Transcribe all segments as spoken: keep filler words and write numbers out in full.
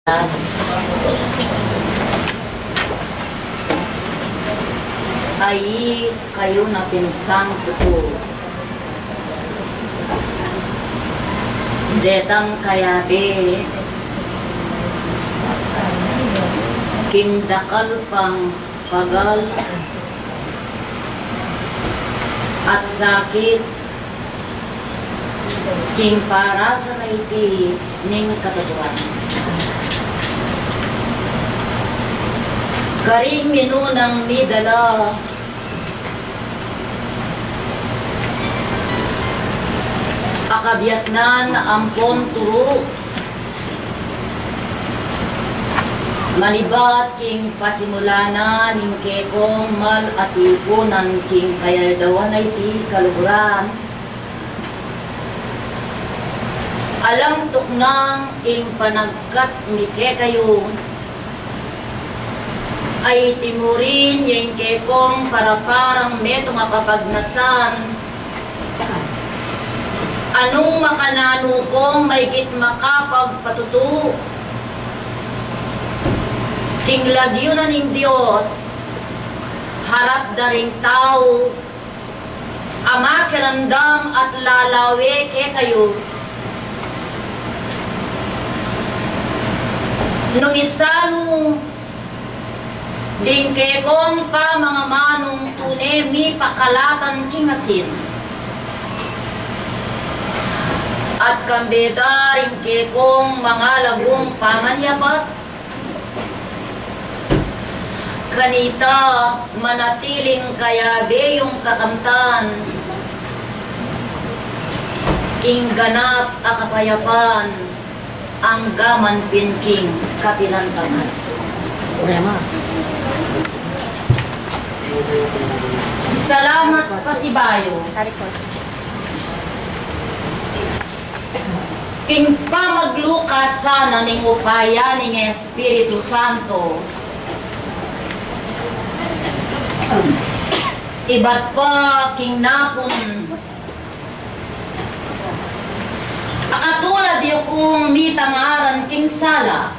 Ai kayu na pinsang tutu, detang kayabe king dakal pang pagal at sakit king parasan a iti ning katutuan. Karing minunang midala a kabiasnan ampon turu, manibat king pasimula na ning kekong mal a tipunan king kayaldawan a iti kaluguran. Alang tuknang ing panagkat mi kekayu, ai timurin ya ing kekong paraparang metung a papagnasan. Anung makananu kong maigit makapagpatutu king lagyu na ning Dios harap da ring tau a makiramdam at lalawe kekayu? Nung isanu ding kekong pamangamanung tune mipakalatan king asin, at kambe da ring kekong mangalagung pamanyapat, kanita manatiling kayabe yung kakamtan, ing ganap a kapayapan, angga man pin king kapilan taman. Salamat pasibayu. King pamaglukasan na ning upaya ning Espiritu Santo, ibat pa king napun a katulad yu kung mitangaran king sala.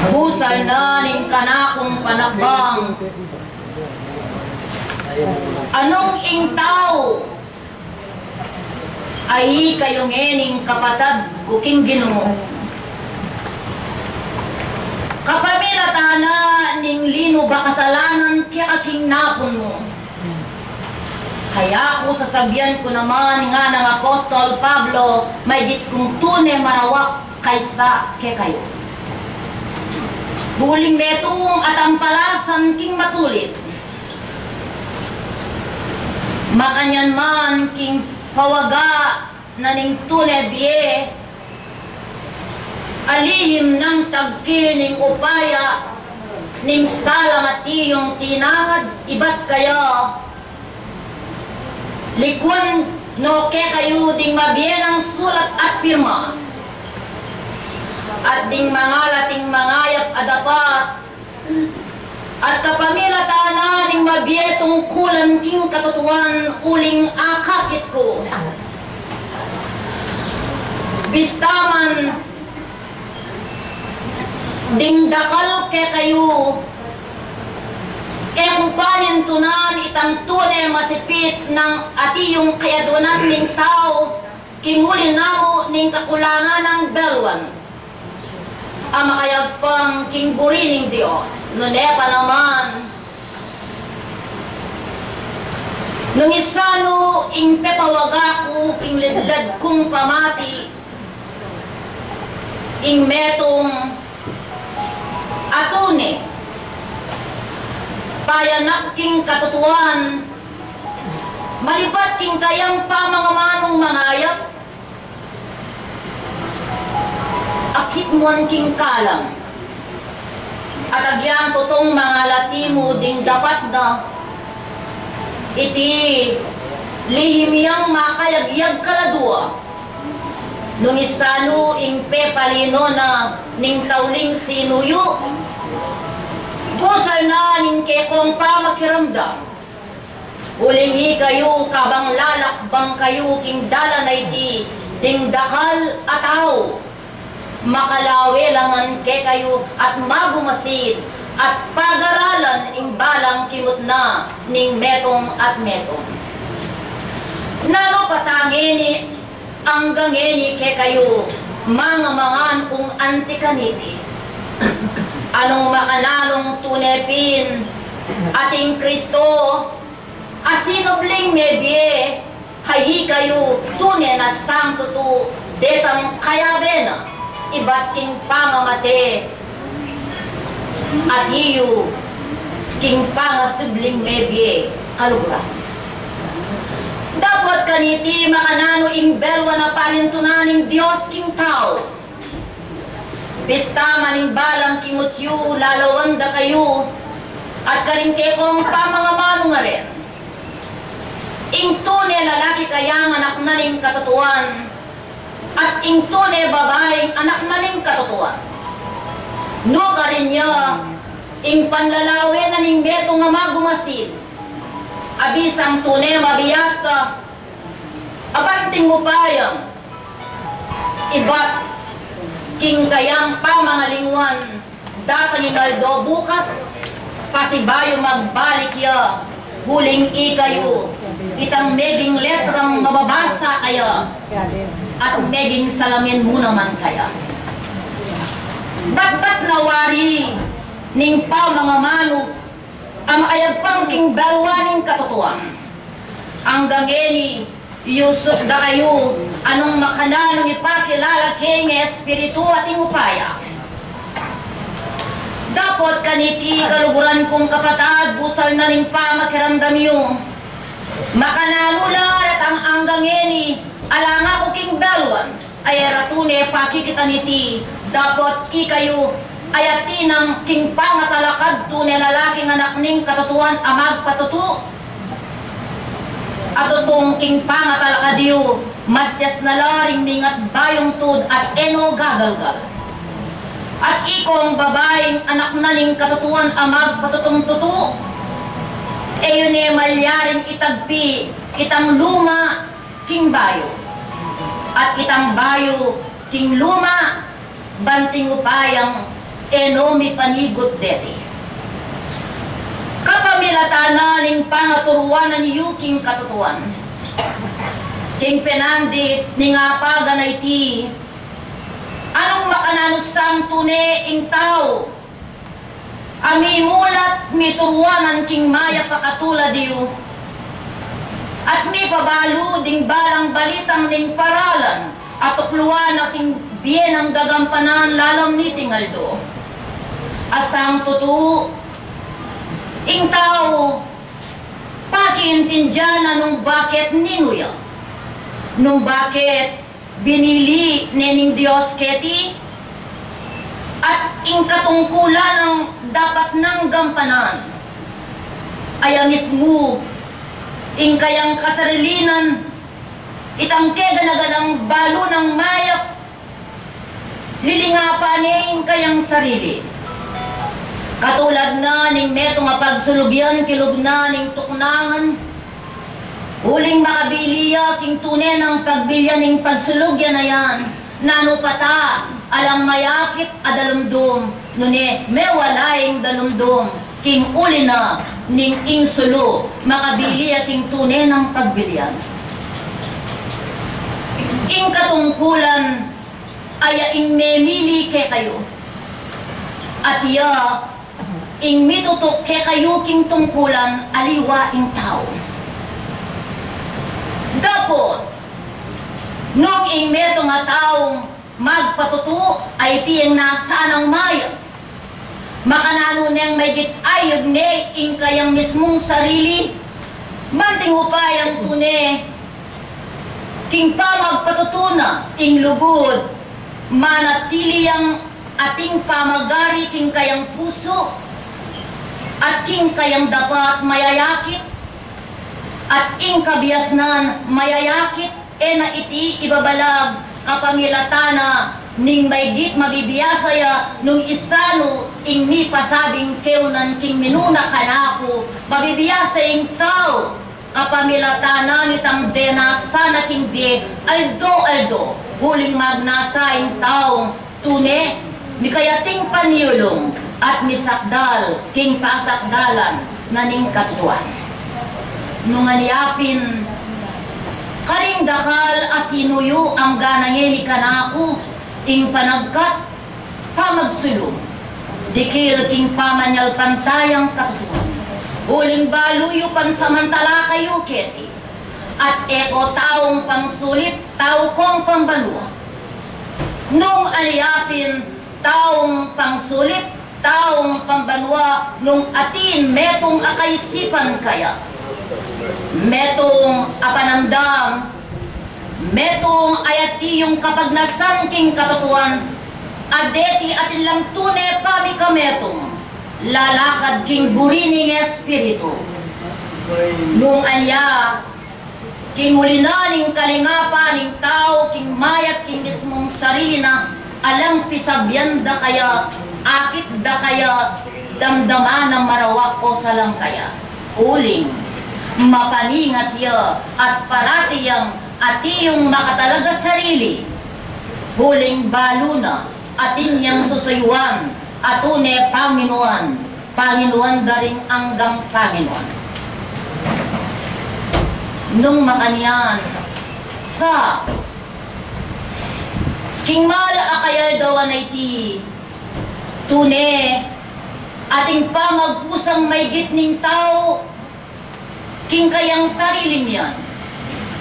Busal na ning kanakung panakbang, anung ing tau, ai kayu ngening kapatad ku king Ginu, kapamilatan na ning linub a kasalanan keka king napun mu. Kaya ku sasabian ku naman, ngana nang apostol Pablo, maigit kung tune marawak kaysa kekayu. Uling metung a tampalasan king matulit, makanyan man king pawaga na ning tune bie, a lihim nang tagki ning upaya ning salang atyu yung tinangad ibat kaya, likuan no kekayu ding mabie nang sulat at pirma, at ding mangalat ing mangayap a dapat, at kapamilatan na ning mabie tungkulan king katutuan uling akakit ku. Bista man ding dakal kekayu, e ku panintunan itang tune masipit nang atyu yung kayadunan ning tau, king uli namu ning kakulangan nang beluan a makayagpang king buri ning Dios. Nune pa naman, nung isanu ing pepawaga ku king ledled kung pamati, ing metung a tune payanak king katutuan, malipat king kayang pamangamanung mangayap, akit muan king kalam, at agyang tutung mangalati mu ding dapat na, iti lihim yang makayagyag kaladua. Nung isanu ing pepalino na ning tauling sinuyu, busal na ning kekong pamakiramdam. Uling ikayu, kabang lalakbang kayu king dalan a iti, Ding dakal a tau, makalawe la ngan kekayu at magumasid, at pagaralan ing balang kimut na ning metung at metung. Nanu pa ta ngeni, anggang ngeni kekayu, mangamangan kung anti kaniti, anung makananung tune pin ating Kristo, a sinubling mebie, ha ikayu tune na sangtutu detang kayabe na, ibat king pangamate, at iyu king pangasubling mebie, kaluguran. Dapot kaniti makananu ing belwan a palintunan ning Dios king tau. Bista man ing balang kimut yu lalawan da kayu, at karing kekong pamangamanu ngaren, ing tune lalaki kayang anak na ning katutuan, at ing tune babaing anak na ning katutuan. Nukarin ya ing panlalawe na ning metung a magumasid, a bisang tune mabiasa, a banting upayang ibat king kayang pamangalingwan, datang ing aldo bukas, pasibayu magbalik ya, uling ikayu itang meging letrang mababasa kaya, at meging salamin mu naman kaya. Batbat na wari ning pamangamanu a mayagpang king belwan ning katutuan. Anggang ngeni, yusuk da kayu, anung makananung ipakilala king Espiritu at ing upaya. Dapot kaniti kaluguran kung kapatad, busal na ning pamakiramdam yu. Makananu la retang anggang ngeni, ala nga ku king belwan. Ay, e ra tune pakikitan iti, dapot ikayu, ay atin nang king pangatalakad tune lalaking anak ning katutuan a magpatutu. At tutung king pangatalakad yu, masyas na la ring mingat bayung tud at e no gagalgal. At ikong babaing anak na ning katutuan a magpatutung tutu, e yu ne malyaring itagpi itang luma king bayu, at itang bayu king luma, banting upayang e no mipanigut deti. Kapamilatan na ning pangaturuan na niyu king katutuan, king penandit ning apagan a iti, anung makananu sang tune ing tau a mimulat, mituruanan king mayap a katulad yu, at mipabalu ding balang balitang ning paralan a tukluan na king bie nang gagampanan lalam niting aldo. A sangtutu, ing tau pakiintindian na nung baket ninu ya, nung baket binili ne ning Dios keti, at ing katungkulan nang dapat nang gampanan. Aya mismu ing kayang kasarilinan, itang kegana-ganang balu nang mayap, lilingapan ne ing kayang sarili. Katulad na ning metung a pagsulug yan kilub na ning tuknangan, uling makabili ya king tune nang pagbilian ning pagsulug yan a yan. Nanu pa ta, alang mayakit a dalumdum, nune mewala ing dalumdum king uli na ning ing sulu, makabili ya king tune nang pagbilian. Ing katungkulan, aya ing memili kekayu, at iya ing mitutuk kekayu king tungkulan, aliwa ing tau. Dapot nung ing metung a taung magpatutu a iti ing nasanang mayap, makananu neng maygit ayub ne ing kayang mismung sarili, manting upayang tune king pamagpatutu na ing lugud, manatili yang ating pamagari king kayang pusu, at king kayang dapat mayayakit, at ing kabiasnan mayayakit, e na iti ibabalag kapamilatan na ning maygit mabibiasa ya nung isanu ing mipasabing keunan king minuna kanaku, mabibiasa ing tau Kapamilatan na nitang denasa na king bie aldo-aldo, uling magnasa ing taung tune, mikayating panyulung at misakdal king pasakdalan na ning katutuan. Nung anya pin, karing dakal a sinuyu angga na ngeni kanaku ing panagkat pamagsulung, dikil king pamanyalpantayang katutuan. Uling balu yu pansamantala kayu keti, at e ko taung pangsulip, tau kong pambanua. Nung anya pin, taung pangsulip, taung pambanua, nung atin metung a kaisipan kaya, metung a panamdam, metung a yati yung kapagnasan king katutuan, a deti atin lang tune pamikametung, lalakad king buri ning Espiritu. Nung anya, king uli na ning kalingapan ning tau, king mayap king mismung sarili na, alang pisabian da kaya, akit da kaya, damdaman na marawak o salang kaya. Uling, mapaningat ya, at parati yang ati yung makatalaga sarili. Uling balu na, atin yang susuyuan, a tune Panginuan, Panginuan da ring anggang Panginuan. Nung makanyan, sa, king mal a kayaldawan a iti, tune, ating pamagkusang maygit ning tau, king kayang sarili mian,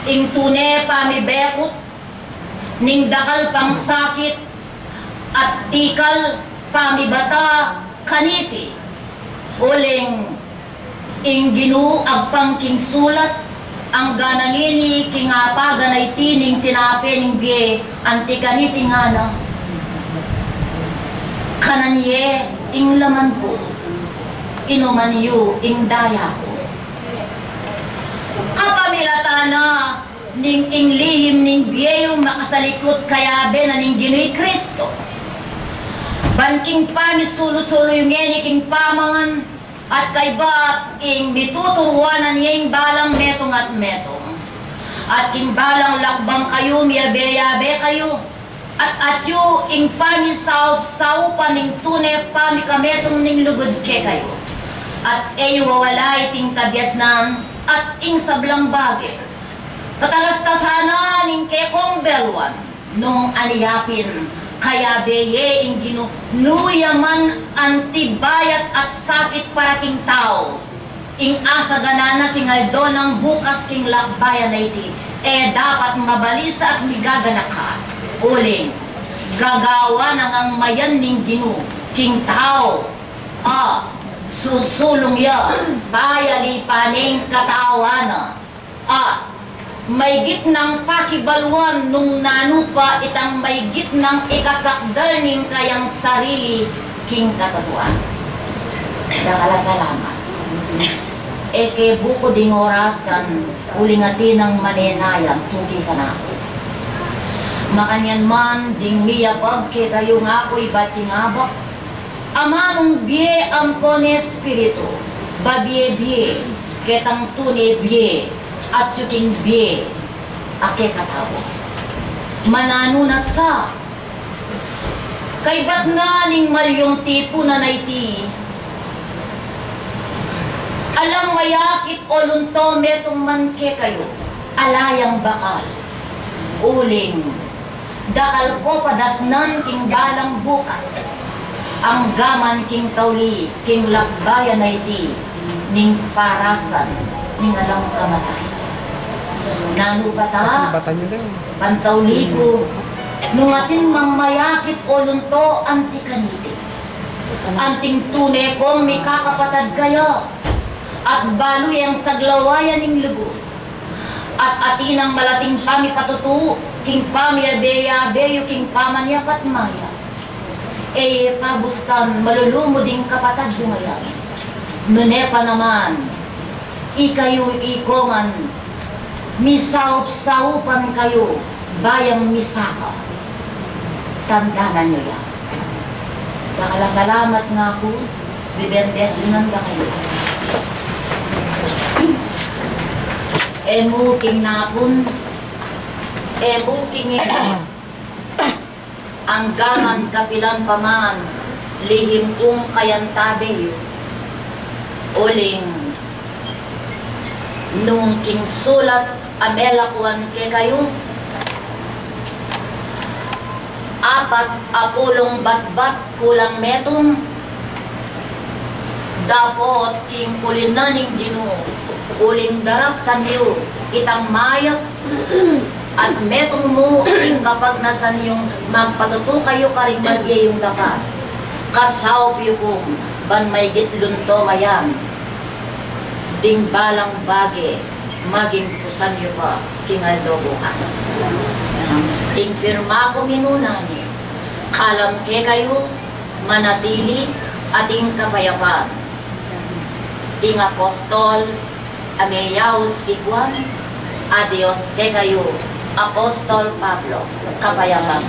ing tune pamibekut, ning dakal pang sakit, at tikal pamibata kaniti, uling ing Ginu agpang king sulat, angga na ngeni king apagan a iti ning tinape ning bie, anti kaniti ngana, kanan ye ing laman ku, inuman yu ing daya ku. Kapamilatan na ning ing lihim ning bie yu makasalikut kayabe na ning Ginu i Kristo. Ban king pamisulu-sulu yu ngeni king paman, at kaybat ing mituturuan na niya ing balang metung at metung. At king balang lakbang kayu, miyabe-yabe kayu. At atyu ing pamisaup-saupan ning tune pamikametung ning lugud kekayu. At e yu wawala iting kabiasnan at ing sablang bage. Tatalastasan na ning kekong beluan, nung anya pin, kayabe ye ing Ginu, nu ya man anti bayat at sakit para king tau. Ing asaganan na king aldo nang bukas king lakbayan a iti, e dapat mabalisa at migaganaka. Uling, gagawan na ngang mayan ning Ginu king tau a susulung ya, payalipan ing katawan na. A, maygit nang pakibaluan nung nanu pa itang maygit nang ikasakdal ning kayang sarili king katutuan. Dakal a salamat. E ke buku ding orasan, uling atin nang manenayang tuki kanaku. Makanyan man, ding miyapag kekayu ngaku ibat king abak, amanung bie ampon espiritu, babie bie, ketang tune bie, atyu king bie a kekatau. Mananu na sa, kaybat na ning malyung tipunan a iti, alang mayakit o lunto metung man kekayu, ala yang bakal. Uling, dakal ko padasnan king balang bukas, anggaman king tauli king lakbayan a iti ning parasan ning alang kamatay. Nanu pa ta, pantauli ku, nung atin mang mayakit o lunto anti kaniti, anting tune kong mikakapatad kaya, at balu yang saglawayan ning lugud, at atin nang malating pamipatutu king pamiyabe-yabe yu king pamanyapat maya. E ye pabustan malulumud ing kapatad yu ngaya. Nune pa naman, ikayu ikongan, misaup-saupan kayu, bayang misaka. Tandanan yu ya. Dakal a salamat ngaku, bibendesyunan da kayu. E mu king napun, e mu king ina, anggang kapilan pa man, lihim kung kayantabe yu. Uling nung king sulat a melakuan kekayu, apat a pulung batbat kulang metung, dapot king kulinan ning Ginu, uling daraptan yu itang mayap at metung mu ing kapagnasan yung magpatutu kayu karing bage yung dapat. Kasaup yu kung ban maygit lunto mayan ding balang bage, maging pusan yu pa king aldo bukas. Ing pirma ku minuna ni, kalam kekayu manatili ating kapayapan. Ing apostol a meyaus ki Juan, adios kekayu, Apostol Pablo, kapayapan.